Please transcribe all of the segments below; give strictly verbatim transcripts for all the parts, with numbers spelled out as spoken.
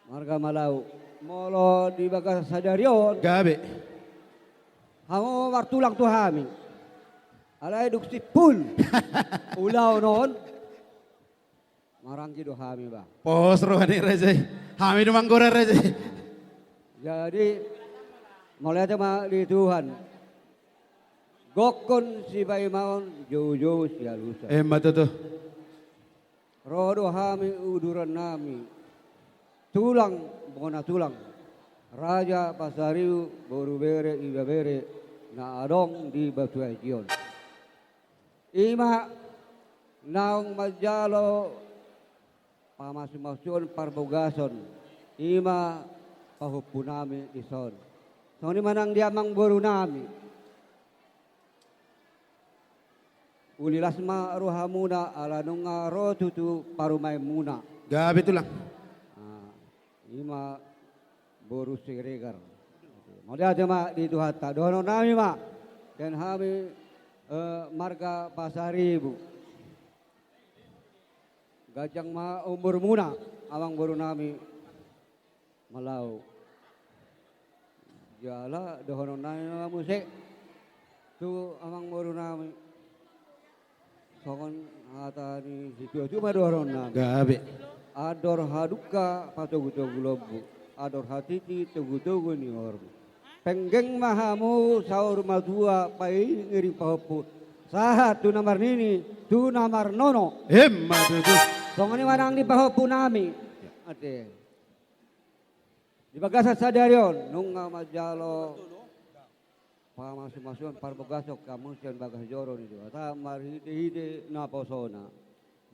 Marga Malau. Molo di bagasan sadari on, gabe, hamu martulang tu hami. Alai dung simpul ulaon on, maranggi do hami, bah. Pos roha ni raja i. Hami do manggora raja i. Jadi, mauliate ma di Tuhan. Gokkon sipaimaon, joujou sialusan. Emma tutu. Ro do hami udurannami, tulang bona tulang, Raja Pasaribu, boru bere ibebere na adong di Batu Aji on. Ima naung manjalo pamasumasuon parbagason, ima pahompunami dison. Songon i ma nang di amangborunami. Uli las ma rohamuna ala nunga ro tutu parumaenmuna. Gabe tulang. Ah, ima boru Siregar. Mauliate ma di Tuhanta, dohononnami ma. Sian hami, eh, marga Pasaribu. Ganjang ma umurmuna, amangborunami Malau. Jala dohononnami ma muse tu amangborunami. Songon hata ni situatua ma dohononnami. Gabe. Andor hadungka patogutogu lombu, andor hatiti togutogu ni horbo. Penggeng ma hamu saur matua, pairingiring pahompu, sahat tu na marnini, tu na marnono. Emma tutu. Songon i ma nang di pahompunami. Ate. Di bagasan sadari on, nunga manjalo pamasumasuon parbagason hamu sian bagas joro ni Debata marhitehite naposona.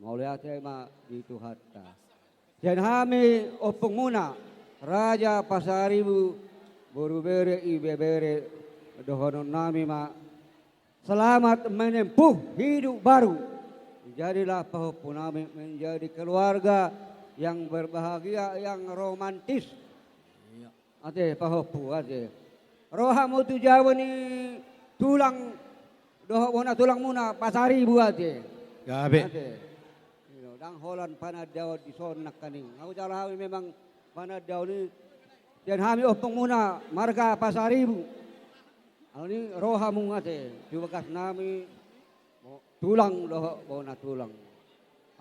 Mauliate ma di Tuhanta. Sian hami ompungmuna, Raja Pasaribu, boru bere ibebere, dohononnami ma, selamat menempuh hidup baru. Jadilah pahompunami menjadi keluarga yang berbahagia, yang romantis. Ate, pahompu, ate. Ro hamu tu jabu ni tulang dohot bona tulangmuna Pasaribu, ate. Gabe. Ate. Ndang holan panandaon dison nangkaning. Ahu jala hami memang panandaon i sian hami ompungmuna marga Pasaribu. Alani ro hamu, ate, tu bagasnami, tulang dohot bona tulang.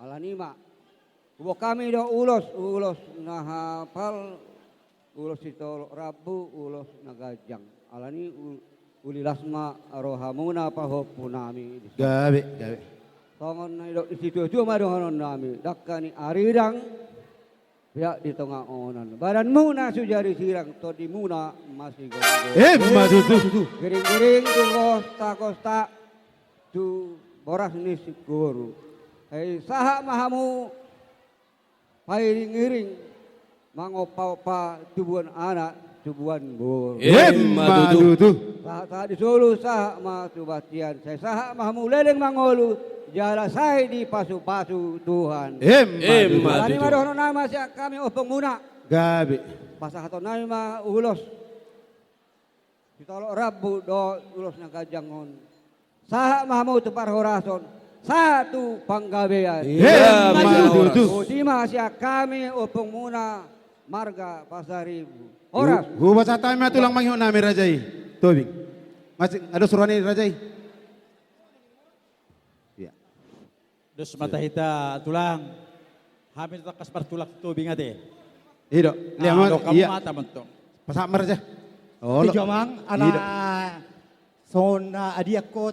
Alani ma huboan hami do ulos, ulos na hapal, ulos sitolop rambu, ulos na ganjang. Alani u-, uli las ma rohamuna pahompunami. Gabe, gabe. Songon na nidok ni situatua ma dohononnami, dangka ni arirang, peak di tonga onan. Badanmuna so jadi sirang, tondimuna masigomgoman. Emma tutu. Giringgiring tu kostakosta, tu boras ni singkoru. Ai sahat ma hamu pairingiring, mangompaompa tubuan anak, tubuan boru. Emma tutu. Sahat, sahat di solu, sahat ma tu bontean. Sai sahat ma hamu leleng mangolu, jala sai dipasupasu Tuhan. Emma tutu. Alani ma dohononnami ma sian hami ompungmuna. Gabe. Pasahatonnami ma ulos sitolop rambu dohot ulos na ganjang on. Sahat ma hamu tu parhorason, sahat tu panggabean. Emma tutu. Boti ma sian hami ompungmuna marga Pasaribu. Horas. Hu-, hupasahat hami ma tulang mangihutnami raja i. Tobing. Masih, ado suruhan ni raja i. Iya. Dos ma hita tulang. Hami tangkas martulang Tobing, ate. Ido. Nah, leman, do kamu iya. Mata mentong. Pasahat ma raja. Olo. Tiga mang, ala. Ido. Songon na adian ho,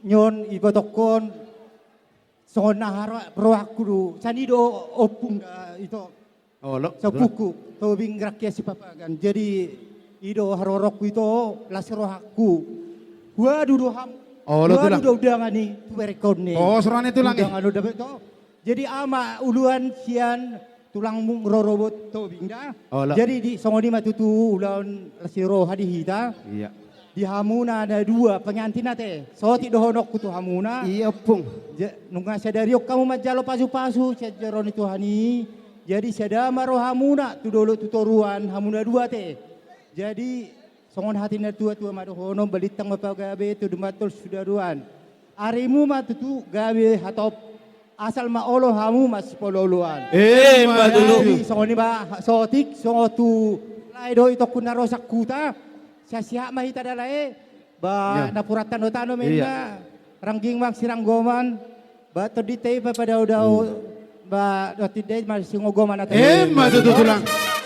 ni on, ibotohon. Songon na haro-, rohangku do. Sian i do ompung, eh, ito. Olo. Sapuku, Tobing Rakyat Sipapagan. Jadi, i do haroroku ito, las rohangku. Huadu do ham. Olo, huadu tulang. Do undangan i, tu berekon ni. Oh, suruhan ni tulang i. Undangan do dape to. Jadi, ama uluan sian tulang mu rorobot Tobing da. Olo. Jadi, di, songon i ma tutu ulaon las ni roha di hita. Iya. Di hamuna na dua pengantin, ate. Saotik dohononku tu hamuna. Iya, ompung. Ja-, nunga sadari on hamu manjalo pasupasu sian joro ni Tuhan i. Jadi sada ma rohamuna tu dolok tu toruan, hamuna dua, ate. Jadi songon hata ni natuatua ma dohonon, balintang ma pagabe, tudu ma tol sidaodaoan. Arimu ma tutu gabe hatop. Asal ma olo hamu masipaolooloan. Emma tutu. Jadi songon i ma, saotik songon tu lae do itongku na ro sian huta. Sai siap ma hita da lae. Ba na puranta do tano menna. Rangging ma siranggoman. Ba tondinta i padaodao. Ba tondinta i ma singgogoman. Emma tutu tulang.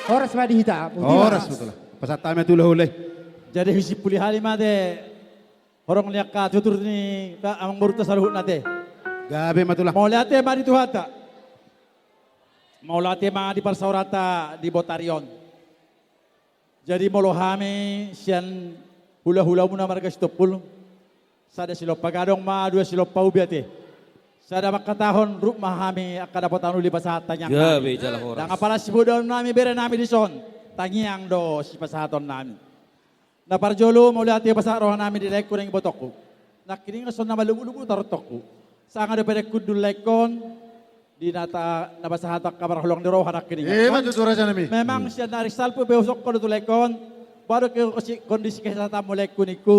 Horas ma di hita. Horas ma tulang. Pasahat hami tu hulahula i. Jadi hisimpuli hami ma ate. Horong ni angka tutur ni amangborunta saluhutna ate. Gabe ma tulang. Mauliate ma di Tuhanta. Mauliate ma di parsaoranta di botari on. Jadi molo hami sian hulahulamuna marga Sitompul, sada silompa gadong ma dua silompa ubi ate. Sada mangkatahon rap ma hami angka dapotan uli pasahat tangiang nami. Ndang apala sibodaon nami bere nami dison. Tangiang do sipasahaton nami. Na parjolo mauliate pasahat roha nami di laengku nang ibotongku. Nangkiningan songon na malugulugu tarontongku. Sanga dope dengku dun laengkon. Di na pasahat angka parholong ni roha nangkiningan. Emma tutu raja nami. Memang sian ari salpu pe husongkon do tu laengkon. Baru ke kondisi kesehatanmu laengku ningku.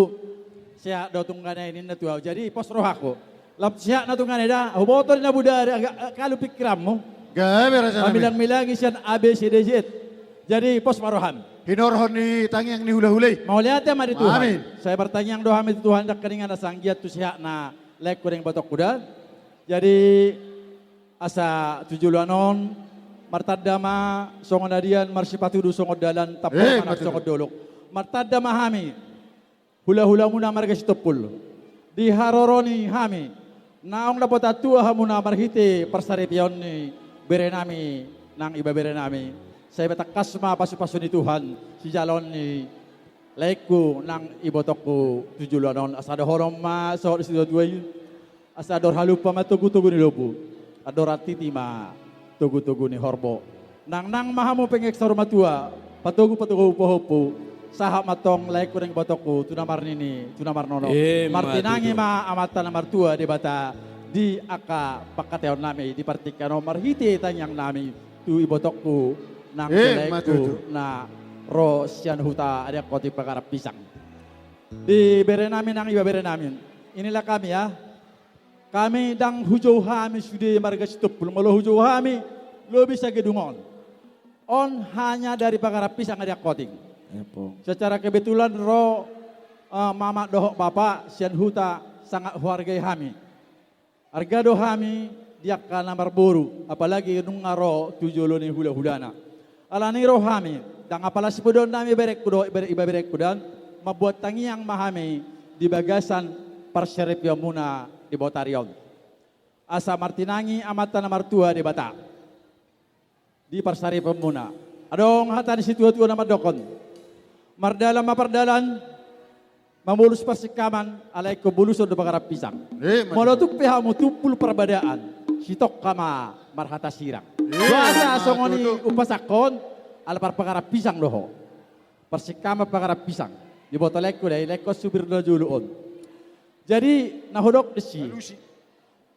Sehat do tunggane ninna tu ahu. Jadi pos rohangku. Lam sehat na tunggane da, huboto ni na bodari agak kalu pikiranmu. Gabe raja nami. Pamilang-milangi sian A B C D Z. Jadi pos ma roham. Hinorhon ni tangiang ni hulahula i. Mauliate ma di Tuhan. Amin. Sai martangiang do hami tu Tuhan nangkiningan asa anggiat tu sehat na laengku nang ibotongku da. Jadi asa tu joloan on martanda ma songon adian marsipatudu songon dalan tampok manang songon dolok. Martanda ma hami. Hulahulamuna marga Sitompul. Di haroro ni hami. Naung dapotan tua hamuna marhite parsaripeon ni bere nami nang ibebere nami. Sai tangkas ma pasupasu ni Tuhan sijaloon ni laengku nang ibotongku tu joloan on asa dohonon ma songon ni situatua i. Asa andor halumpang ma togutogu ni lombu. Andor antiti ma togutogu ni horbo. Nangnang ma hamu pengkek saur matua, patogupatogu pahompu, sahat ma antong laengku nang ibotongku tu na marnini tu na marnono. Martinangi ma Amanta na martua Debata di angka pangkataion nami di partingkian on marhite tangiang nami tu ibotongku nang laengku na ro sian huta Ariangkotik Pangarapisang. Di bere nami nang ibebere nami. Inilah kami ya. Hami ndang hujou hami sude marga Sitompul, molo hujou hami lobi sagedung on. On hanya dari Pangarapisang Ariangkotik. Secara kebetulan ro mamak dohot bapak sian huta sangat huhargai hami. Arga do hami di angka na marboru, apalagi nunga ro tu jolo ni hulahulana. Alani ro hami, ndang apala sibodaon nami berengku dohot ibebere, ibebere, ibeberengku da, mamboan tangiang ma hami di bagasan parsaripeonmuna di botari on. Asa martinangi Amanta na martua Debata di parsaripeonmuna. Adong hata ni situatua na mandokkon. Mardalan ma pardalan, mamolus parsingkaman, alai ingkon boluson do Pangarapisang. Molo tung pe hamu tumpul parbadaan, sitongka ma marhata sirang. Boasa songon i umpasangkon, ala parpangarapisang do ho. Parsingkaman Pangarapisang. Diboto laengku da i, laengkon supir na jolo on. Jadi na hudok disi.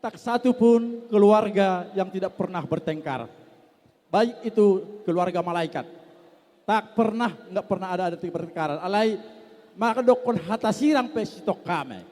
Tak satu pun keluarga yang tidak pernah bertengkar. Baik itu keluarga malaikat. Tak pernah, nggak pernah ada, ada pertengkaran. Alai mandokkon hata sirang pe sitongka ma i.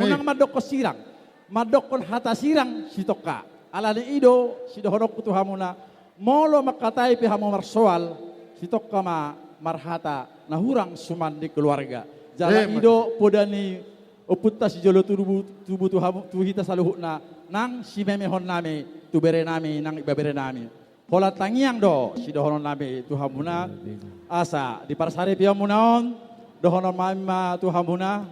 Unang mandokkon sirang. Mandokkon hata sirang sitongka. Alani i do sidohononku tu hamuna. Molo mangkatai pe hamu marsoal, sitongka ma marhata na hurang suman di keluarga. Jala i do poda ni ompunta sijolo tubu, tubu tu hamu, tu hita saluhutna nang simemehon nami tu bere nami nang ibebere nami. Holan tangiang do sidohonon nami tu hamuna. Asa di parsaripeonmuna on dohonon nami ma tu hamuna.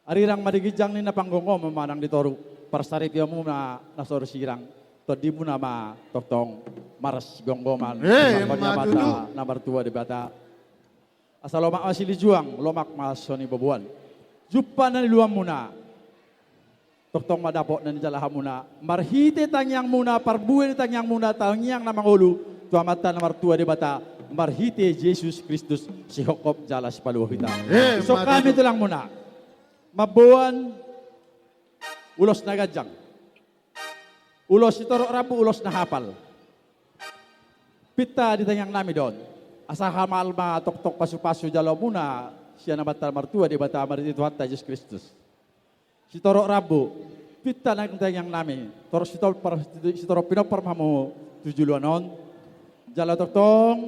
Arirang ma di ginjang ninna, panggomgoman ma nang di toru. Parsaripeonmuna na so sirang, tondimuna ma tongtong marsigomgoman. Eh, Amanta na martua Debata. Asa lomak ma silijuang, lomak ma soniboboan. Jumpa na niluanmuna, tongtong ma dapot na nijalo hamuna. Marhite tangiangmuna, parbue ni tangiangmuna, tangiang na mangolu tu Amanta na martua Debata, marhite Jesus Kristus, sihophop jala sipaluahon hita. Eh, songon i ma tulangmuna. Mamboan ulos na ganjang. Ulos sitorop rambu, ulos na hapal. Pinta di tangiang nami do on. Asa hapal ma tongtong pasupasu jaloonmuna sian Amanta na martua Debata, marhite Tuhanta Jesus Kristus. Sitorop rambu. Pinta nang tangiang nami, torop sitorop pinompar ma hamu tu joloan on. Jala tongtong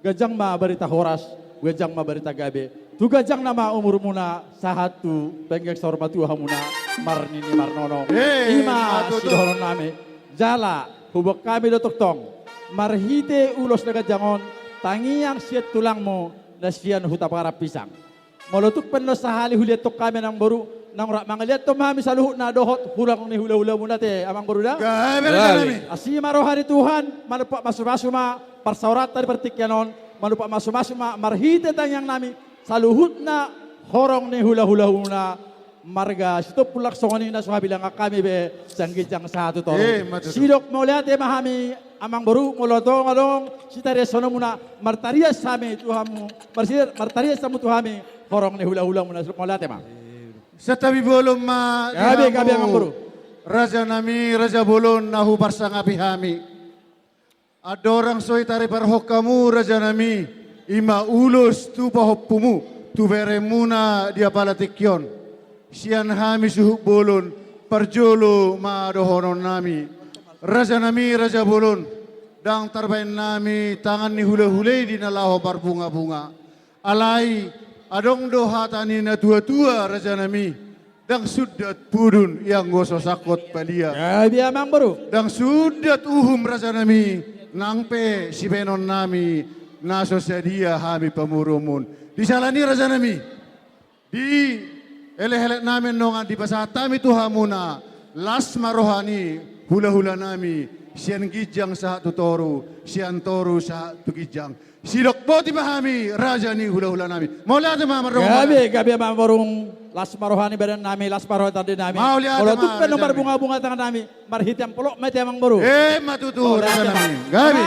ganjang ma barita horas, ganjang ma barita gabe. Tu ganjang nama umurmuna sahat tu penggeng saur matua hamuna marnini marnono. Eh, ima sidohonon nami. Jala huboan hami do tongtong marhite ulos na ganjang on, tangiang sian tulangmu na sian Huta Parampisang. Molo tung pe annon sahali huliathon hami amang boru, naung rap mangaliathon ma hami saluhutna dohot horong ni hulahulamuna ate amang boru da. Gabe ma raja nami. Asi ma roha ni Tuhan, manumpak masumasu ma parsaoranta di partingkian on, manumpak masumasu ma marhite tangiang nami saluhutna horong ni hulahulamuna marga Sitompul, lang songon i na so habilangan hami be sian ginjang sahat tu toru. Eh, ima tutu. Sidok mauliate ma hami amang boru, molo tung adong sitariashononmuna, martarias hami tu hamu, marsi-, martarias hamu tu hami horong ni hulahulamuna, sidok mauliate ma. Santabi bolon ma di hamu, gabe, gabe amang boru. Raja nami, raja bolon na huparsangapi hami. Andorang so ditariparhon hamu raja nami, ima ulos tu pahompumu, tu beremuna di apala tingki on. Sian hami suhut bolon, parjolo ma dohonon nami. Raja nami, raja bolon, ndang tarbaen nami tangan ni hulahula i di na laho marbungabunga. Alai adong do hata ni natuatua raja nami, ndang sundat pudun i anggo so sangkot palia. Gabe amang boru. Ndang sundat uhum raja nami, nang pe sibaenon nami na so sadia hami pamoruonmuna. Di sala ni i raja nami, dielekelek nami annon dipasahat hami tu hamuna, las ma roha ni hulahula nami sian ginjang sahat tu toru, sian toru sahat tu ginjang. Sidok boti ma hami raja ni hulahula nami. Mauliate ma mardongan. Gabe, gabe amang boru. Las ma roha ni badan nami, las ma roha ni tondi nami. Mauliate ma raja nami. Molo tung pe annon marbungabunga tangan nami, marhite ampulok ma ate amang boru. Eh, ima tutu raja nami. Gabe.